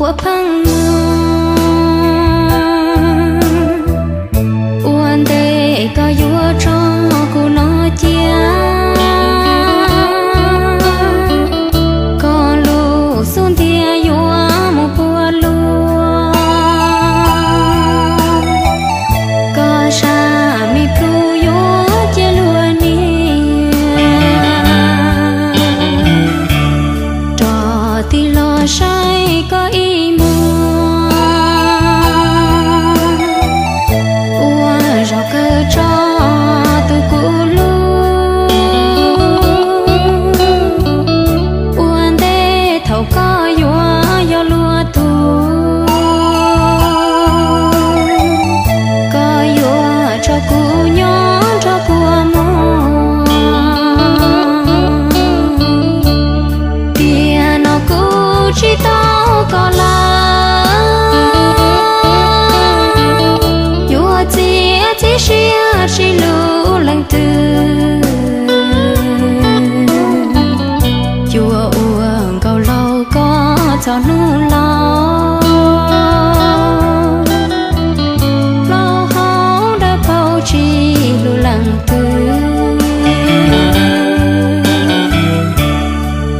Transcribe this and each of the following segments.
Ua pheej muag, ua ntej koj yuav tso kuv no cia, koj lub xub ntiag yuav mus puas luag, koj sab me plhu yuav cia luag niam. Rov tig los saib koj ib muag, ua zog kawg tso tus kuv hlub. Ua ntej thaum koj yuav yog luag tus, koj yuav tso kuv nyob nrog kua muag. Tiam no kuv tsis tau koj lawm, yuav txiav txim siab tsis lub leej twg, yuav ua nkauj laus koj txog hnub laus, plaub hau dawb paug tsis hlub leej twg.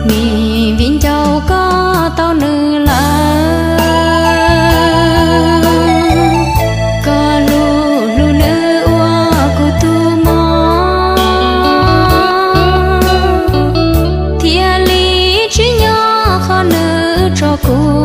Me viv ncaus koj tau nws lawm, koj hlub hlub nws ua kuv tus mog, thiaj li tsis nyob qhov nws tso kuv